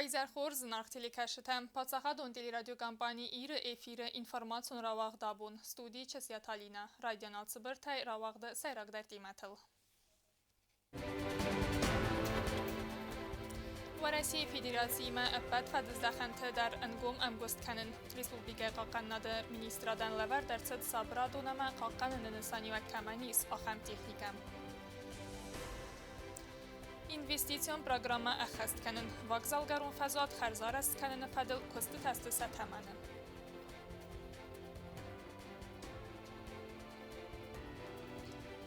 Уӕ хорз, зынаргъ телекӕсджытӕ! Паддзахадон телерадиокомпани «Ир»-ы эфиры информацион рауагъд абон. Студийы Чысиаты Алинӕ. Райдиан алцыбыртӕй рауагъды сӕйрагдӕр темӕтыл. Уӕрӕсейы Федерациимӕ ӕппӕт фӕдыздӕхӕнты дӕр ӕнгом ӕмгуыст кӕнын. Республикӕйы хъахъхъӕнынады министрадӕн лӕвӕрд ӕрцыд сабырадон ӕмӕ хъахъхъӕныны нысаниуӕг кӕмӕн ис, ахӕм техникӕ. Инвестицион программӕ ӕххӕст кӕнын, вокзалгӕрон фӕзуат хӕрзарӕзт кӕныны фӕдыл куыстытӕ сты сӕ тӕмӕны.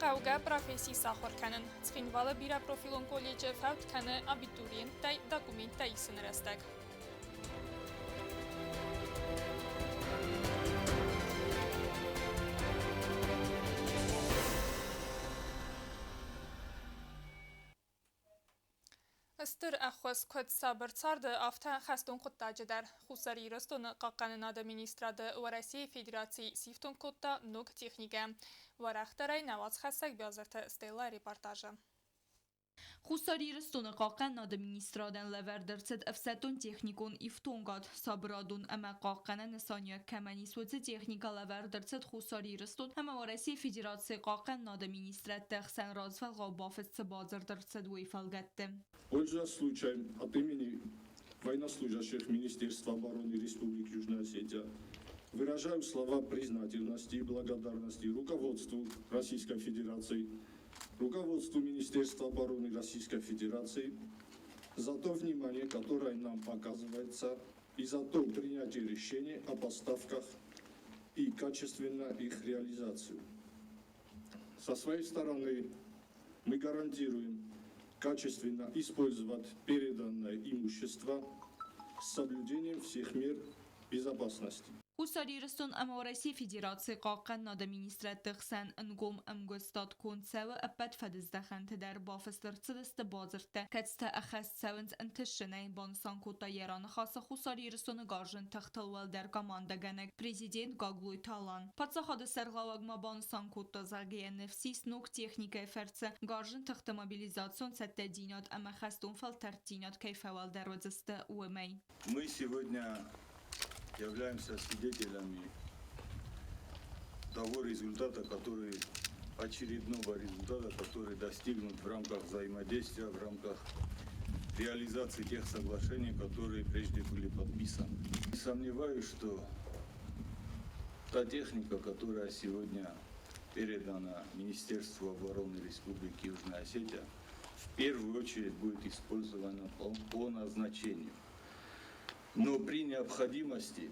Хъӕугӕ професси сахуыр кӕнын. Цхинвалы бирӕпрофилон колледжы фӕуд кӕны абитуриенттӕй документтӕ исыны рӕстӕг. Стыр ӕххуыс куыд сабыр царды, афтӕ хӕстон хъуыддаджы дӕр. Хуссар Ирыстоны Хъахъхъӕнынады министрады Уӕрӕсейы Федераци сифтонг кодта ног техникӕ. Уӕрӕхдӕрӕй нӕ уацхӕссӕг Биазырты Стеллӕ репортажы. Хуссар Ирыстоны Хъахъхъӕнынады министрадӕн лӕвӕрд ӕрцыд ӕфсӕддон-техникон ифтонгад. Сабырадон ӕмӕ хъахъхъӕнӕн нысаниуӕг кӕмӕн ис, уыцы техникӕ лӕвӕрд ӕрцыд Хуссар Ирыстон ӕмӕ Уӕрӕсейы Федерацийы Хъахъхъӕнынады министрӕдты ӕхсӕн развӕлгъау бафыст цы бадзырд ӕрцыд, уый фӕлгӕтты. Пользуясь случаем, от имени военнослужащих Министерства обороны Республики Южная Осетия выражаю слова признательности и благодарности руководству Российской Федерации, руководству Министерства обороны Российской Федерации за то внимание, которое нам оказывается, и за то принятие решений о поставках и качественно их реализацию. Со своей стороны мы гарантируем качественно использовать переданное имущество с соблюдением всех мер безопасности. Хуссар Ирыстон ӕмӕ Уӕрӕсейы Федерацийы Хъахъхъӕнынады министрӕдты хсӕн ӕнгом ӕмгуыстад конд цӕуы ӕппӕт фӕдыздӕхӕнты дӕр бафыст ӕрцыдысты бадзырдтӕ, кӕцытӕ ӕххӕст цӕуынц ӕнтыстджынӕй, банысан кодта йӕ раныхасы Хуссар Ирыстоны гарзджын тыхтыл уӕлдӕр командӕгӕнӕг президент Гаглойты Алан. Паддзахады сӕргълӕууӕг ма банысан кодта, зӕгъгӕ, йӕ ныфс ис ног техникӕйы фӕрцы гарзджын тыхты мобилизацион цӕттӕдзинад ӕмӕ хӕстон фӕлтӕрддзинад кӕй фӕуӕлдӕр уыдзысты, уымӕй. Мы сегодня являемся свидетелями того результата, который очередного результата, который достигнут в рамках взаимодействия, в рамках реализации тех соглашений, которые прежде были подписаны. Не сомневаюсь, что та техника, которая сегодня передана Министерству обороны Республики Южная Осетия, в первую очередь будет использована по назначению. Но при необходимости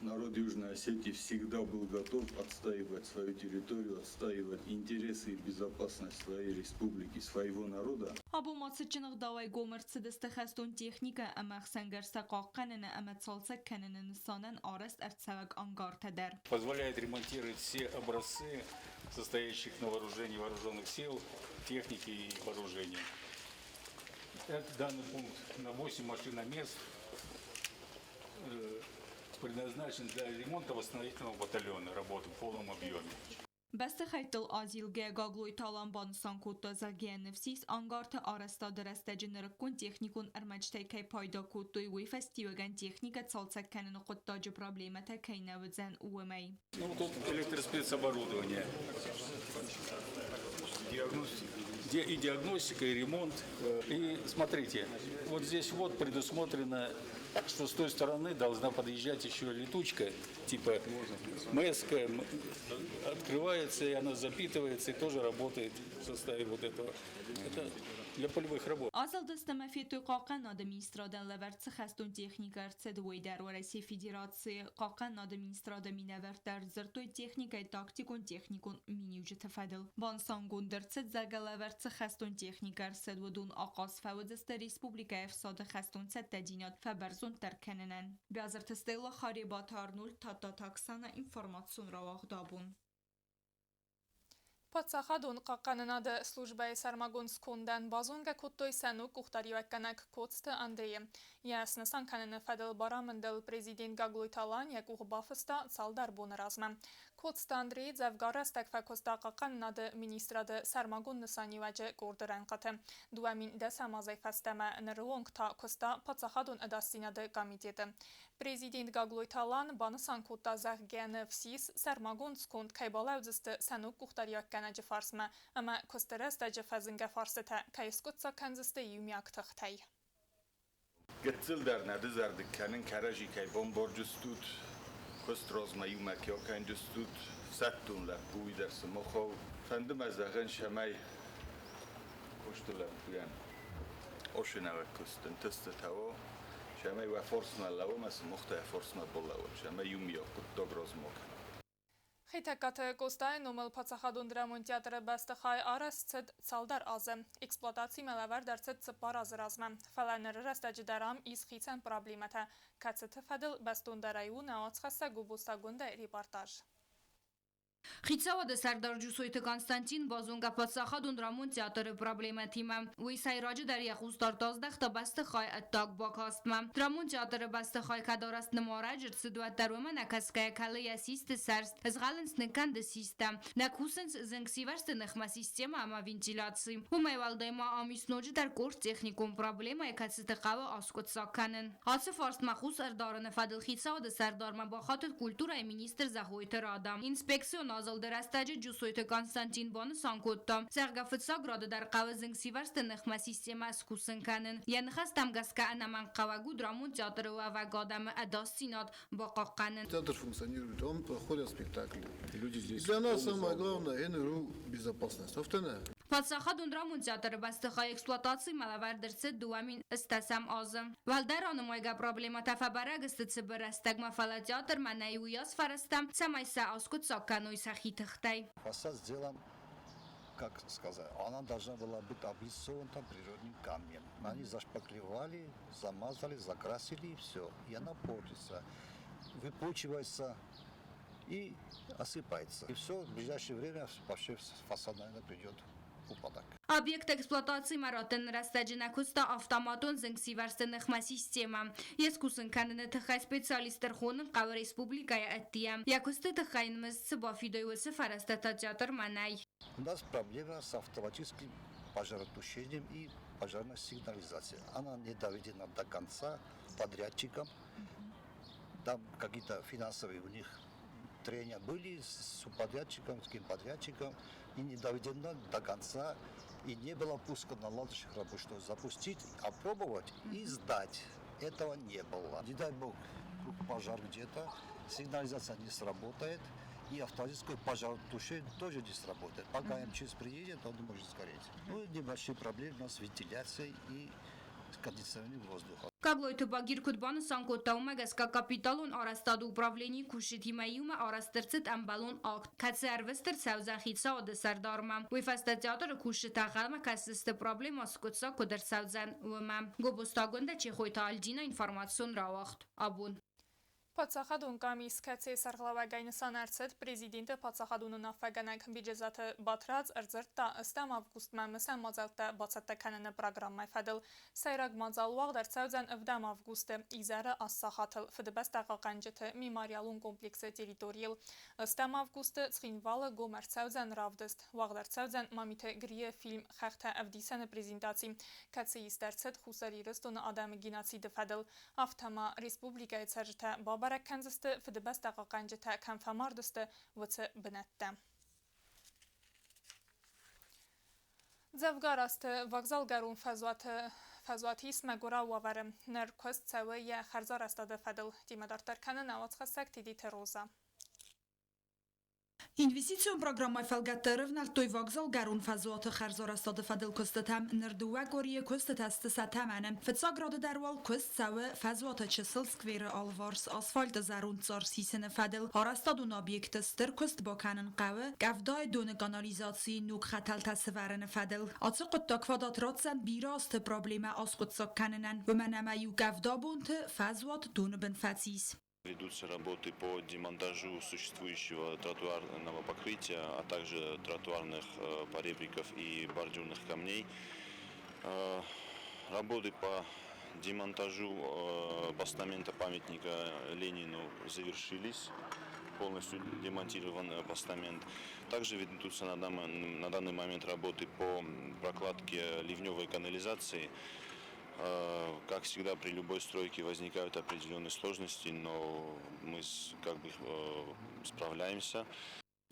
народ Южной Осетии всегда был готов отстаивать свою территорию, отстаивать интересы и безопасность своей республики, своего народа. Абон ма цытджын ӕгъдауӕй гом ӕрцыдысты хӕстон техникӕ ӕмӕ ӕхсӕнгӕрзтӕ хъахъхъӕныны ӕмӕ цалцӕг кӕныны нысанӕн арӕзт ӕрцӕуӕг ангартӕ дӕр. Позволяет ремонтировать все образцы, состоящих на вооружении вооруженных сил, техники и вооружения. Этот данный пункт на 8 машиномест предназначен для ремонта восстановительного батальона работы в полном объеме. Бӕстыхӕйттыл азилгӕ Гаглойты Алан банысан кодта, зӕгъгӕ, ныфс ис ангарты арӕзтады рӕстӕджы нырыккон техникон ӕрмӕджытӕй кӕй пайда кодтой, уый фӕстиуӕгӕн техникӕ цалцӕг кӕныны хъуыддаджы проблемӕтӕ кӕй нӕ уыдзӕн, уымӕй. Ну, тут электроспецоборудование. Диагностика. И диагностика, и ремонт. И смотрите, вот здесь вот предусмотрено, что с той стороны должна подъезжать еще летучка, типа МСК, открывается, и она запитывается, и тоже работает в составе вот этого. Это для полевых работ. Азылдысты ӕмӕ федтой Хъахъхъӕнынады министрадӕн лӕвӕрд цы хӕстон техникӕ ӕрцыд, уый дӕр. Уӕрӕсейы Федерацийы Хъахъхъӕнынады министрады минӕвӕрттӕ ӕрдзырдтой техникӕйы тактикон-техникон миниуджыты фӕдыл. Банысангонд ӕрцыд, зӕгъгӕ, лӕвӕрд цы хӕстон техникӕ ӕрцыд, уыдон ахъаз фӕуыдзысты республикӕйы ӕфсады хӕстон цӕттӕдзинад фӕбӕрзонддӕр кӕнынӕн. Биазырты Стелла, Харебаты Арнольд, Тадтаты Оксана, информацион рауагъд абон. Паддзахадон хъахъхъӕнынады службӕйы сӕрмагонд скондӕн базонгӕ кодтой сӕ ног къухдариуӕггӕнӕг Коцты Андрейы. Йӕ снысан кӕныны фӕдыл барамындыл президент Гаглойты Алан йӕ къух бафыста цалдӕр боны размӕ. Коцты Андрей дзӕвгар рӕстӕг фӕкуыста Хъахъхъӕнынады министрады сӕрмагонд нысаниуӕджы къорды рӕнхъыты. 2010 азӕй фӕстӕмӕ ныры онг та куыста Паддзахадон ӕдасдзинады комитеты. Президент Гаглойты Алан банысан кодта, зӕгъгӕ, ныфс ис, сӕрмагонд сконд кӕй балӕудзысты сӕ ног къухдариуӕггӕнӕджы фарсмӕ ӕмӕ куысты рӕстӕджы фӕзынгӕ фарстытӕ кӕй скъуыддзаг кӕндзысты иумиаг тыхтӕй. Гыццыл дӕр нӕ дызӕрдыг кӕнын, кӕрӕдзи кӕй бамбардзыстут, куыст размӕ иумӕ кӕй акӕндзыстут, ӕфсӕддон лӕппу уый дӕр сымахау. Фӕнды мӕ зӕгъын, цӕмӕй куысты лӕппуйӕн ошинӕвӕг куыст ӕнтыстытӕ уа, цӕмӕй уӕ фарсмӕ лӕууа ӕмӕ сымах та йӕ фарсмӕ балӕууат, цӕмӕй иумиаг хъуыддаг размӕ кӕна. Хетӕгкаты Къостайы номыл паддзахадон драмон театры бӕстыхай арӕзт цыд цалдӕр азы. Эксплуатацимӕ лӕвӕрд ӕрцыд 4 азы размӕ. Фӕлӕ ныры рӕстӕджы дӕр ам ис хицӕн проблемӕтӕ, кӕцыты фӕдыл бӕстондӕрӕй у нӕ уацхӕссӕг Гобозты Агуындӕйы репортаж. Хицауады сӕрдар Джусойты Константин базонгӕ паддзахадон драмон театры проблемӕтимӕ. Уый сӕйраджыдӕр йӕ хъусдард аздӕхта бӕстыхайы ӕддаг бакастмӕ. Драмон театры бӕстыхай кӕд арӕзт нымарӕджы рцыд, уӕддӕр уымӕ нӕ кӕсгӕйӕ кӕлы йӕ систы сӕрст, згъӕлынц ныккӕнды систӕ. Нӕ кусынц зынгсивӕрзты ныхмӕ системӕ ӕмӕ вентиляци. Уымӕй уӕлдай ма ам ис ноджыдӕр къорд техникон проблемӕйы, кӕцыты хъӕуы аскъуыддзаг кӕнын. Ацы фарстмӕ хъус ӕрдарыны фӕдыл хицауады сӕрдармӕ бахатыд культурӕйы министр Зӕгъойты Рада. Инспекцион азылды рӕстӕджы Джусойты Константин банысан кодта, зӕгъгӕ, фыццаг рады дӕр хъӕуы зынгсивӕрзты ныхмӕ системӕ скусын кӕнын. Йӕ ныхӕстӕм гӕсгӕ ӕнӕмӕнгхъӕуӕг у драмон театры уӕвӕг адӕмы ӕдасдзинад бахъахъхъӕнын. Театр функционирует, он проходят спектакли. И люди здесь. И для нас самое главное НРУ безопасность. Афтӕ Паддзахадон драмон театры бӕстыхай эксплуатацимӕ лӕвӕрд ӕрцыд 2010 азы. Уӕлдӕр ранымайгӕ проблемӕтӕ фӕбӕрӕг сты цыбыр рӕстӕгмӕ, фӕлӕ театрмӕ нӕй уыйас фӕрӕзтӕ, цӕмӕй сӕ аскъуыддзаг кӕной сӕхи тыхтӕй. Фасад сделан, как сказать, она должна была быть облицована там природным камнем. Они зашпаклевали, замазали, закрасили и все. И она портится, выпучивается и осыпается. И все, в ближайшее время вообще фасад, наверное, придет в упадок. Объект эксплуатацимӕ раттыны рӕстӕджы нӕ куыста автоматон зынгсивӕрзты ныхмӕ системӕ. Йе скусын кӕныны тыххӕй специалист ӕрхонын хъӕуы республикӕйы ӕддейӕ. Йӕ куысты тыххӕй йын мызд цы бафидой, уыцы фӕрӕзтӕ та театрмӕ нӕй. У нас проблема с автоматическим пожаротушением и пожарной сигнализацией. Она не доведена до конца подрядчиком. Там какие-то финансовые у них трения были с субподрядчиком, с генподрядчиком, и не доведено до конца, и не было пуска наладочных работ, что запустить, опробовать и сдать. Этого не было. Не дай бог, вдруг пожар где-то, сигнализация не сработает, и автоматическое пожаротушение тоже не сработает. Пока МЧС приедет, он может сгореть. Ну, и небольшие проблемы у нас с вентиляцией и с кондиционированием воздуха. Гаглойты Багир куыд банысан кодта, уымӕ гӕсгӕ капиталон арӕзтады управленийы кусджытимӕ иумӕ арӕзт ӕрцыд ӕмбӕлон акт, кӕцы ӕрвыст ӕрцӕудзӕн хицауады сӕрдармӕ. Уый фӕстӕ театры кусджытӕ ӕнхъӕлмӕ кӕсдзысты, проблемӕ скъуыддзаг куыд ӕрцӕудзӕн, уымӕ. Гобозты Агуындӕ, Чехойты Альдина, информацион рауагъд. Абон. Паддзахадон къамис, кӕцыйы сӕргълӕууӕгӕй нысан ӕрцыд президенты паддзахадон уынаффӕгӕнӕг Беджызаты Батрадз, ӕрдзырдта ӕстӕм августмӕ мысӕн мадзӕлттӕ бацӕттӕ кӕныны программӕйы фӕдыл. Сӕйраг мадзал уагъд ӕрцӕудзӕн 7 августы изӕры 8 сахатыл Фыдыбӕстӕ хъахъхъӕнджыты мемориалон комплексы территорийыл. 8 августы Цхинвалы гом ӕрцӕудзӕн равдыст. Уагъд ӕрцӕудзӕн Мамиты Грийы фильм «Хӕхтӕ ӕвдисӕн»-ы презентаци, кӕцы ист ӕрцыд Хуссар Ирыстоны адӕмы геноциды фӕдыл. Афтӕ ма республикӕйы цӕрджытӕ бабӕрӕг кӕндзысты, Фыдыбӕстӕ хъахъхъӕнджытӕ кӕм фӕмард сты, уыцы бынӕттӕ. Дзӕвгар азты вокзалгӕрон фӕзуат ис мӕгуырау уавӕры. Ныр куыст цӕуы йӕ хӕрзарӕзтады фӕдыл. Темӕ дарддӕр кӕны нӕ уацхӕссӕг Тедеты Роза. Инвестицион программӕйы фӕлгӕтты ӕрӕвнӕлдтой вокзалгӕрон фӕзуаты хӕрзарӕзтады фӕдыл куыстытӕм. Ныр 2 къуырийы куыстытӕ сты сӕ тӕмӕны. Фыццаг рады дӕр уал куыст цӕуы фӕзуаты чысыл скверы алыварс асфальты зӕронд цъар сисыны фӕдыл. Арӕзтадон объекты стыр куыст бакӕнын хъӕуы къӕвдайы доны канализацийы ног хӕтӕлтӕ сывӕрыны фӕдыл. Ацы хъуыддаг фадат ратдзӕн бирӕ азты проблемӕ аскъуыддзаг кӕнынӕн, уымӕн ӕмӕ иу къӕвдабонты фӕзуат доны бын фӕцис. Ведутся работы по демонтажу существующего тротуарного покрытия, а также тротуарных поребриков и бордюрных камней. Работы по демонтажу постамента памятника Ленину завершились. Полностью демонтирован постамент. Также ведутся на данный момент работы по прокладке ливневой канализации. Как всегда, при любой стройке возникают определенные сложности, но мы как бы справляемся.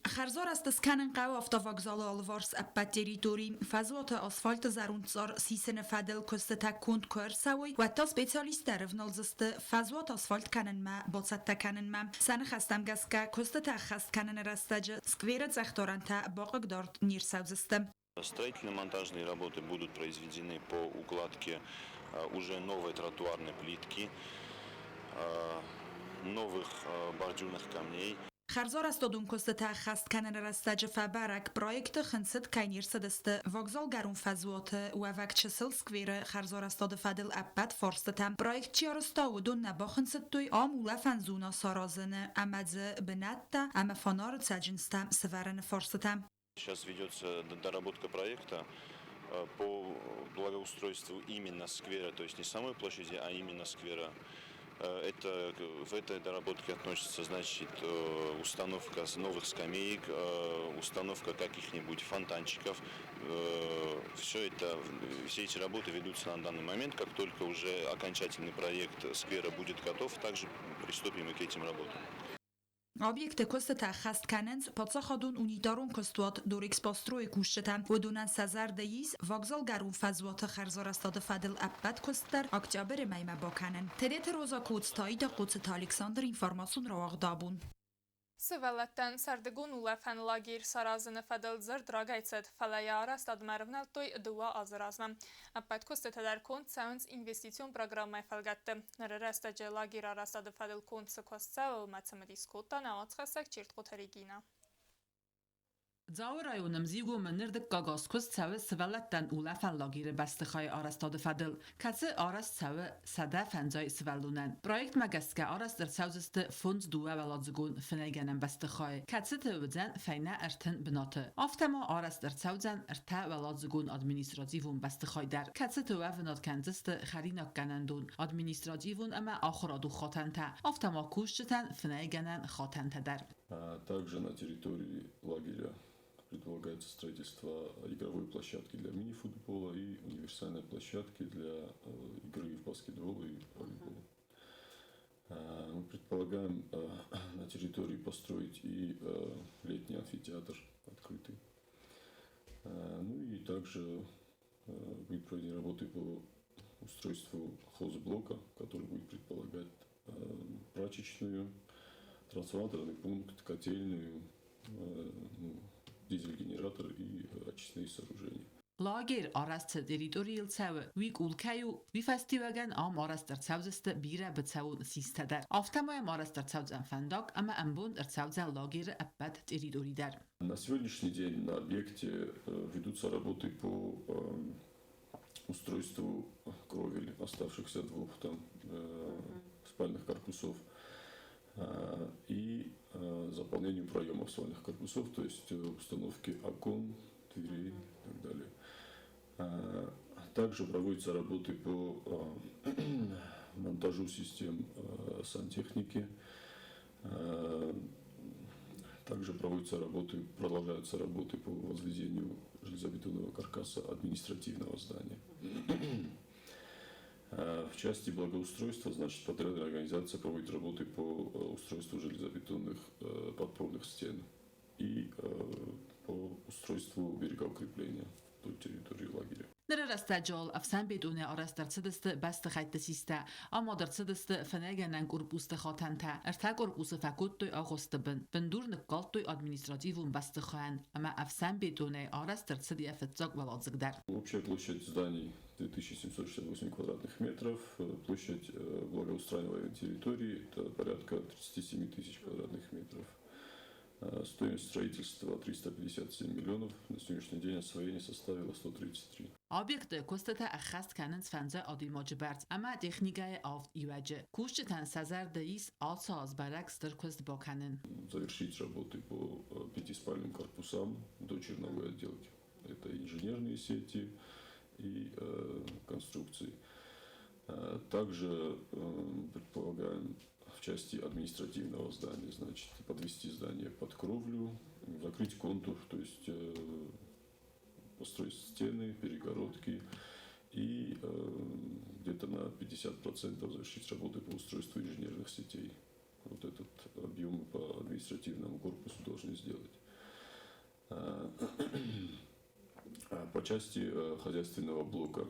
Хӕрзарӕзт скӕнын хъӕуы автовокзалы алыварс ӕппӕт территори. Фӕзуаты асфальты зӕронд цъар сисыны фӕдыл куыстытӕ конд куы ӕрцӕуой, уӕд та специалисттӕ ӕрывналдзысты фӕзуат асфальт кӕнынмӕ, бацӕттӕ кӕнынмӕ. Сӕ ныхӕстӕм гӕсгӕ, куыстытӕ ӕххӕст кӕныны рӕстӕджы скверы цъӕхдарӕнтӕ бахъыгдард не рцӕудзысты. Строительно-монтажные работы будут произведены по укладке уже новой тротуарной плитки, новых бордюрных камней. Хӕрзарӕзтадон куыстытӕ ӕххӕст кӕныны рӕстӕджы фӕбӕрӕг, проекты хынцыд кӕй не рцыдысты вокзалгӕрон фӕзуаты уӕвӕг чысыл скверы хӕрзарӕзтады фӕдыл ӕппӕт фарстытӕ. Проект чи арӕзта, уыдон нӕ бахынцыдтой ам улӕфӕн зона саразыны ӕмӕ дзы бынӕттӕ ӕмӕ фонары цӕджындзтӕ сӕвӕрыны фарстытӕ. Сейчас ведется доработка проекта по благоустройству именно сквера, то есть не самой площади, а именно сквера. Это, в этой доработке относится, значит, установка новых скамеек, установка каких-нибудь фонтанчиков. Все это, все эти работы ведутся на данный момент. Как только уже окончательный проект сквера будет готов, также приступим и к этим работам. Объекты куыстытӕ ӕххӕст кӕнынц паддзахадон унитарон куыстуат Дорэкспострой-ы кусджытӕ. Уыдонӕн сӕ зӕрды ис вокзалгӕрон фӕзуаты хӕрзарӕзтады фӕдыл ӕппӕт куыст дӕр октябры мӕймӕ бакӕнын. Тедеты Роза Коцтайты Хъоцыты Александр информацион рауагъд абон. Сывӕллӕттӕн сӕрдыгон улӕфӕн лагерь саразыны фӕдыл дзырд рагӕй цыд, фӕлӕ йӕ арӕзтадмӕ ӕрывнӕлдтой дыууӕ азы размӕ. Ӕппӕт куыстытӕ дӕр конд цӕуынц инвестицион программӕйы фӕлгӕтты. Ныры рӕстӕджы лагеры арӕзтады фӕдыл конд цы куыст цӕуы, уымӕ цымыдис кодта нӕ уацхӕссӕг Чертхъоты Регинӕ. Дзауы районы Мзигомы ныр дыккаг аз куыст цӕуы сывӕллӕттӕн улӕфӕн лагеры бӕстыхайы арӕзтады фӕдыл, кӕцы арӕзт цӕуы 150 сывӕллонӕн. Проектмӕ гӕсгӕ арӕзт ӕрцӕудзысты фондз дыууӕуӕладзыгон фынӕйгӕнӕн бӕстыхайы, кӕцыты уыдзӕн фӕйнӕ 30 бынаты. Афтӕ ма арӕзт ӕрцӕудзӕн ӕртӕуӕладзыгон административон бӕстыхай дӕр, кӕцыты уӕвынад кӕндзысты хӕринаггӕнӕндон, административон ӕмӕ ахуырадон хатӕнтӕ, афтӕ ма кусджытӕн фынӕйгӕнӕн хатӕнтӕ дӕр. Также на территории лагеря предполагается строительство игровой площадки для мини-футбола и универсальной площадки для игры в баскетбол и волейбол. Мы предполагаем на территории построить и летний амфитеатр открытый. Ну и также будет проведены работы по устройству хозблока, который будет предполагать прачечную, трансформаторный пункт, котельную, ну, дизель-генератор и очистные сооружения. Лагерь арӕзт цы территорийыл цӕуы, уый къул кӕй у, уый фӕстиуӕгӕн ам арӕзт ӕрцӕудзысты бирӕ быцӕуон систӕ дӕр. Афтӕ ма йӕм арӕзт ӕрцӕудзӕн фӕндаг ӕмӕ ӕмбонд ӕрцӕудзӕн лагеры ӕппӕт территори дӕр. На сегодняшний день на объекте ведутся работы по устройству кровель оставшихся двух там спальных корпусов и заполнению проемов спальных корпусов, то есть установки окон, дверей и так далее. Также проводятся работы по монтажу систем сантехники. Также проводятся работы, продолжаются работы по возведению железобетонного каркаса административного здания. В части благоустройства, значит, подрядная организация проводит работы по устройству железобетонных подпорных стен и по устройству берегоукрепления вдоль территории лагеря. Ныры рӕстӕджы уал ӕфсӕнбетонӕй арӕзт ӕрцыдысты бӕстыхӕйтты систӕ, амад ӕрцыдысты фынӕйгӕнӕн корпусты хатӕнтӕ, ӕртӕ корпусы фӕкодтой агъуысты бын, бындур ныккалдтой административон бӕстыхайӕн ӕмӕ ӕфсӕнбетонӕй арӕзт ӕрцыд йӕ фыццаг уӕладзыг дӕр. Общая площадь зданий 2768 квадратных метров, площадь благоустраиваемой территории это порядка 37 тысяч квадратных метров. Стоимость строительства 357 миллионов. На сегодняшний день освоение составило 133. Объекты куыстытӕ ӕххӕст кӕнынц фӕндзай адӕймаджы бӕрц ӕмӕ техникӕйы авд иуӕджы. Кусджытӕн сӕ зӕрды ис ацы аз бӕрӕг стыр куыст бакӕнын. Завершить работы по пяти спальным корпусам до черновой отделки. Это инженерные сети и конструкции. Также предполагаем в части административного здания, значит, подвести здание под кровлю, закрыть контур, то есть построить стены, перегородки и где-то на 50% завершить работы по устройству инженерных сетей. Вот этот объем по административному корпусу должны сделать. По части хозяйственного блока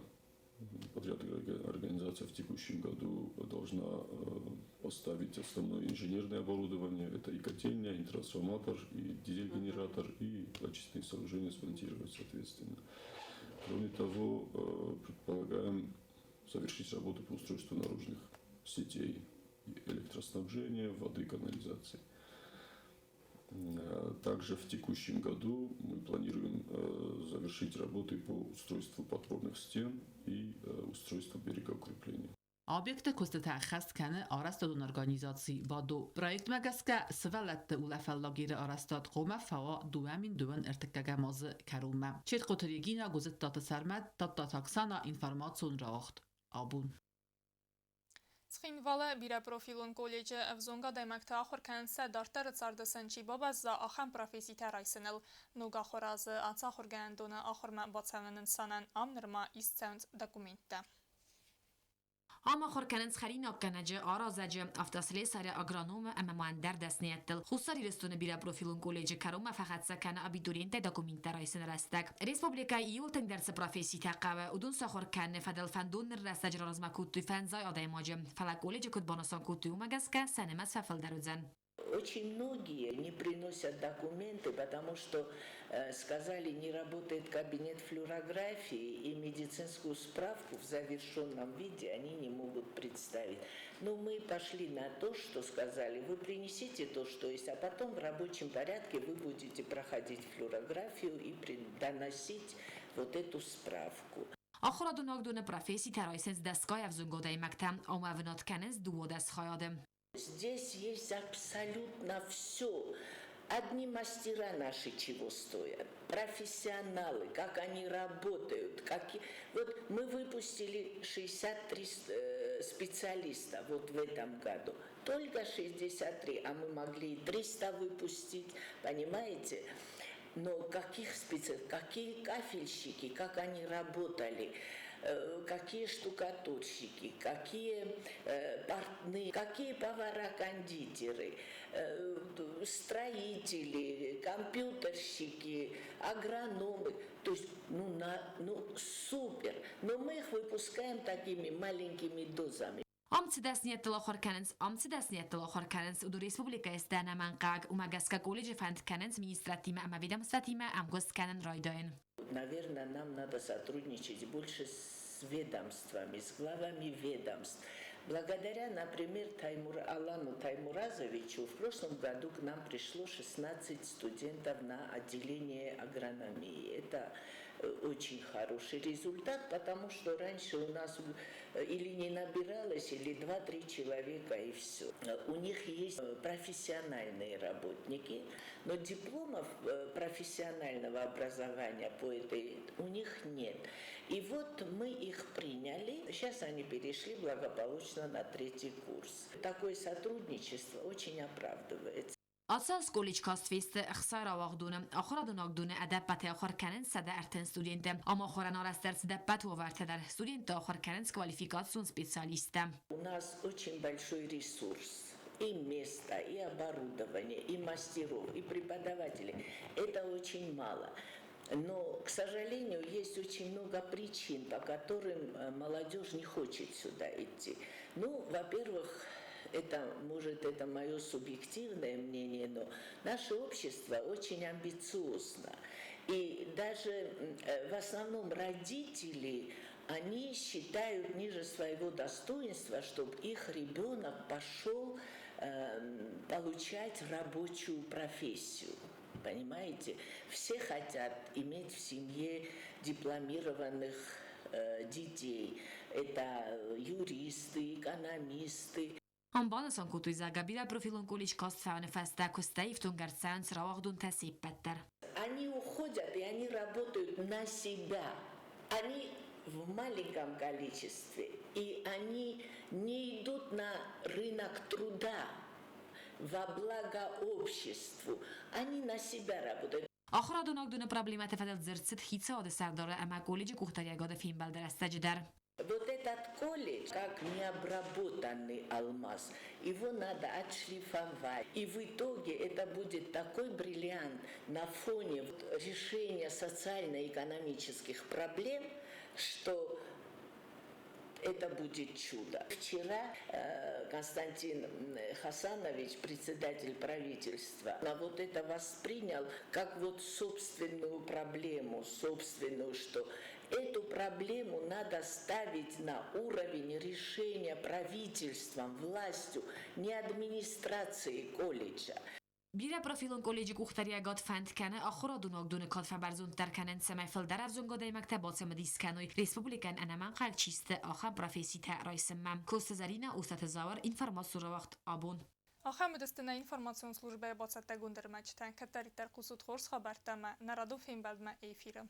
подрядная организация в текущем году должна поставить основное инженерное оборудование. Это и котельня, и трансформатор, и дизель-генератор, и очистные сооружения смонтировать, соответственно. Кроме того, предполагаем завершить работу по устройству наружных сетей электроснабжения, воды, канализации. Также в текущем году мы планируем завершить работы по устройству подпорных стен и устройству берегоукрепления. Объекты куыстытӕ ӕххӕст кӕны арӕзтадон организаци БАДО. Проектмӕ гӕсгӕ сывӕллӕтты улӕфӕн лагеры арӕзтад хъуамӕ фӕуа 2031 азы кӕронмӕ. Четкъоты Регина, Гуызыттаты Сӕрмӕт, Тадтаты Оксана, информацион рауагъд Абон. Цхинвалы бирӕпрофилон колледжы ӕвзонг адӕймӕгтӕ ахуыр кӕнынц сӕ дарддӕры царды сын чи бабӕзза, ахӕм професситӕ райсыныл. Ног ахуыры азы ацы ахуыргӕнӕндоны ахуырмӕ бацӕуыны нысанӕн ам нырма ист цӕуынц документтӕ. Ам ахуыр кӕнынц хӕринаггӕнӕджы, аразӕджы, автослесары, агрономы ӕмӕ ма ӕндӕр дӕсныйӕдтыл. Хуссар Ирыстоны бирӕпрофилон колледжы кӕронмӕ фӕхӕццӕ кӕны абитуриенттӕй документтӕ райсыны рӕстӕг. Республикӕйы иууыл тынгдӕр цы професситӕ хъӕуы, уыдон сахуыр кӕныны фӕдыл фӕндон ныр рӕстӕджы размӕ кодтой фӕндзай адӕймаджы. Фӕлӕ колледжы куыд банысан кодтой, уымӕ гӕсгӕ сӕ нымӕц фӕфылдӕр уыдзӕн. Очень многие не приносят документы, потому что сказали, не работает кабинет флюорографии, и медицинскую справку в завершенном виде они не могут представить. Но мы пошли на то, что сказали, вы принесите то, что есть, а потом в рабочем порядке вы будете проходить флюорографию и доносить вот эту справку. Ахуырадон уагдоны професситӕ райсынц дӕсгай ӕвзонг адӕймӕгтӕ, ам уӕвынад кӕнынц 12 хайады. Здесь есть абсолютно все. Одни мастера наши чего стоят, профессионалы, как они работают. Вот мы выпустили 63 специалиста вот в этом году. Только 63, а мы могли и 300 выпустить, понимаете? Но какие кафельщики, как они работали, какие штукатурщики, какие портные, какие повара-кондитеры, строители, компьютерщики, агрономы. То есть, ну супер. Но мы их выпускаем такими маленькими дозами. Ам цы дӕсныйӕдтыл ахуыр кӕнынц, ам цы дӕсныйӕдтыл ахуыр кӕнынц, уыдон республикӕйы сты ӕнӕмӕнгхъӕуӕг. Уымӕ гӕсгӕ колледжы фӕнд кӕнынц министрадтимӕ ӕмӕ ведомствӕтимӕ ӕмгуыст кӕнын райдайын. Наверное, нам надо сотрудничать больше с ведомствами, с главами ведомств. Благодаря, например, Алану Таймуразовичу в прошлом году к нам пришло 16 студентов на отделение агрономии. Это очень хороший результат, потому что раньше у нас или не набиралось, или 2-3 человека и все. У них есть профессиональные работники, но дипломов профессионального образования по этой у них нет. И вот мы их приняли. Сейчас они перешли благополучно на третий курс. Такое сотрудничество очень оправдывается. Ацы аз колледж каст фесты ӕхсай рауагъдоны. Ахуырадон уагдоны ӕдӕппӕтӕй ахуыр кӕнынц 130 студенты. Ам ахуырӕн арӕзт ӕрцыд ӕппӕт уавӕртӕ дӕр. Студентты ахуыр кӕнынц квалификацион специалисттӕ. У нас очень большой ресурс. И место, и оборудование, и мастеров, и преподавателей. Это очень мало. Но, к сожалению, есть очень много причин, по которым молодежь не хочет сюда идти. Ну, во-первых, это, может, это мое субъективное мнение, но наше общество очень амбициозно. И даже в основном родители, они считают ниже своего достоинства, чтобы их ребенок пошел получать рабочую профессию. Понимаете? Все хотят иметь в семье дипломированных детей. Это юристы, экономисты. Ам банысан кодтой, зӕгъгӕ, бирӕпрофилон колледж каст фӕуыны фӕстӕ куыстӕй ифтонг ӕрцӕуынц рауагъдонтӕ се ппӕт дӕр. Они уходят и они работают на себя. Они в маленьком количестве, и они не идут на рынок труда во благо обществу. Они на себя работают. Ахурадон уагдоны проблемӕты фӕдыл дзырд цыд Хицауады Сӕрдары ӕмӕ колледжы къухдариӕгады фембӕлды рӕстӕджы дӕр. Вот этот колледж, как необработанный алмаз, его надо отшлифовать. И в итоге это будет такой бриллиант на фоне решения социально-экономических проблем, что это будет чудо. Вчера Константин Хасанович, председатель правительства, на вот это воспринял как вот собственную проблему, собственную, что эту проблему надо ставить на уровень решения правительством, властью, не администрацией колледжа. Бирӕпрофилон колледжы къухдариӕгад фӕнд кӕны ахуырадон уагдоны кад фӕбӕрзонддӕр кӕнын, цӕмӕй фылдӕр ӕвзонг адӕймӕгтӕ бацымыдис кӕной, республикӕйӕн ӕнӕмӕнгхъӕуӕг чи сты, ахӕм професситӕ райсынмӕ. Коцты Зӕринӕ, Остъаты Зауыр, информацион рауагъд Абон. Ахӕм уыдысты нӕ информацион службӕйы бацӕттӕгонд ӕрмӕджытӕ. Кӕддӕриддӕр хъусут хорз хабӕрттӕ ӕмӕ нӕ радон фембӕлдмӕ эфиры.